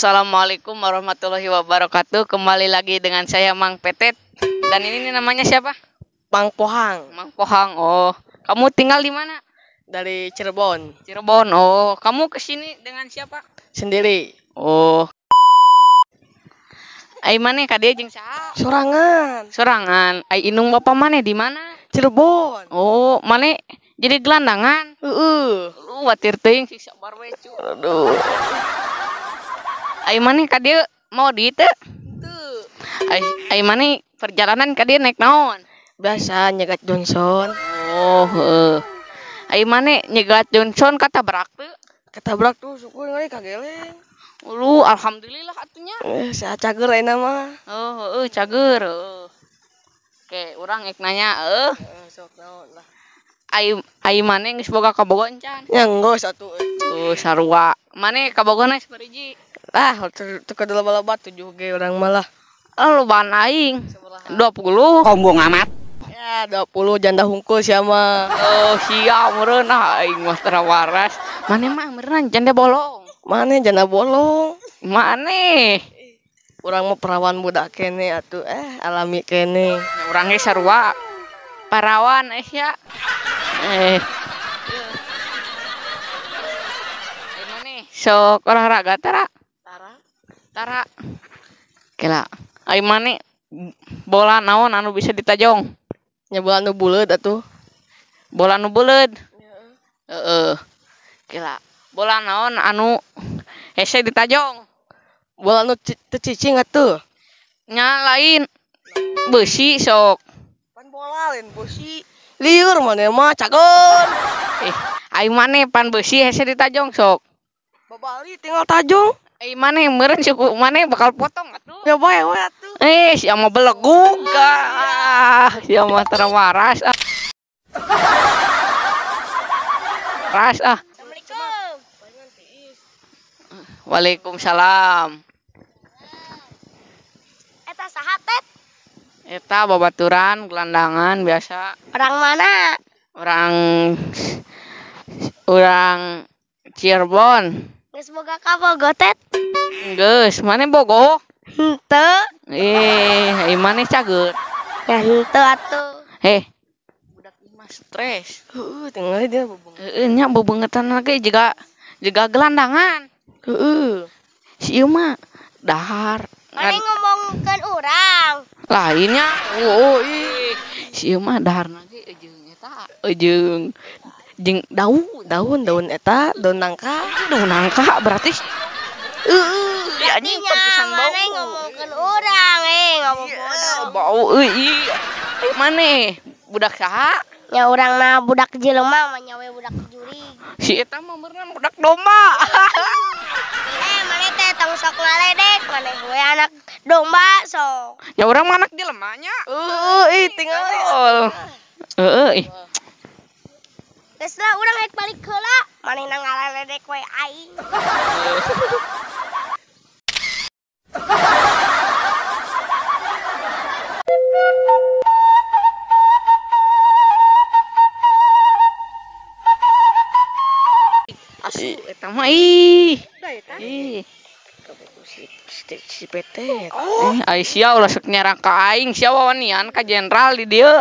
Assalamualaikum warahmatullahi wabarakatuh. Kembali lagi dengan saya Mang Petet. Dan ini namanya siapa? Mang Pohang. Mang Pohang. Oh, kamu tinggal di mana? Dari Cirebon. Cirebon. Oh, kamu kesini dengan siapa? Sendiri. Oh. Ai maneh ka dieu jeung saha? Sorangan. Sorangan. Ai indung bapa maneh di mana? Cirebon. Oh, maneh jadi gelandangan? Heeh. Lu watir teuing siksa barwe cu. Aduh. Ai maneh ka dieu mau di teu? Teu. Ai maneh perjalanan ka dieu naik naon? Biasa nyegat Johnson. Oh, heeh. Ai maneh nyegat Johnson katabrak teu? Katabrak tuh syukur euy kageleng. Ulu, alhamdulillah atunya. Saya cager ayeuna mah. Oh, heeh, cager. Heeh. Oke, urang ek nanya heuh. Sok naon lah. Ai maneh geus boga kabogoh encan? Ya geus atuh. Oh, sarua. Maneh kabogohna sabariji? Ah, teu kada loba-loba 7 ge urang mah lah. Ah, lobaan aing. 20. Sombong amat. Ya, 20 janda hungkul sia mah. Oh, sia meureun aing mah teu waras. Maneh mah meureun janda bolong. Maneh janda bolong. Maneh. Urang mah perawan budak kene atuh alami kene. Urang ge sarua. Parawan ya. Maneh sok olahraga tara? Tara. Kela. Ai maneh bola naon anu bisa ditajong? Nya bola nu buleud atuh. Bola nu buleud. Heeh. Kela. Bola naon anu hese ditajong? Bola nu teu cicing atuh. Nya lain beusi sok. Pan bola lain beusi. Lieur maneh mah cager. Ai maneh pan beusi hese ditajong sok. Babali tinggal tajong. Ai maneh meureun suku maneh bakal potong atuh. Ya bae we atuh. Sia mah belegug ah. Sia mah teu waras ah. Ras ah. Assalamualaikum. Waalaikumsalam. Eta saha Tet? Eta babaturan gelandangan biasa. Orang mana? Orang Cirebon. Geus boga kabogoh Tet? Geus, maneh bogoh? Henteu. Ai maneh cager? Ya henteu atuh. Budak ieu mah stres. Heeh, tinggal dia bebeungeut. Heeh, nya bebeungeutan lagi jiga gelandangan. Heeh. Si ieu mah dahar. Maneh ngomongkeun urang. Lainnya. Oh, ih. Si ieu mah daharna ge jeung eta, jeung daun, daun eta, daun nangka. Daun nangka berarti. Heeh, anjing pantesan bau. Maneh ngomongkeun urang, ngomong bodoh. Bau euy. Maneh budak saha? Nya urang mah budak jelema mah nya we budak jurig. Si eta mah meureun budak domba. Maneh teh tong sok ngaledek, maneh we anak domba sok. Ya urang mah anak jelema nya. Heeh, ih tinggal. Heeh, ih. Geus lah urang rek balik heula, manehna ngaledek we aing. Asu eta mah ih. Ih. Si Petet. Ai sia ulah sok nyerang ka aing, sia wawanian ka jenderal di dieu.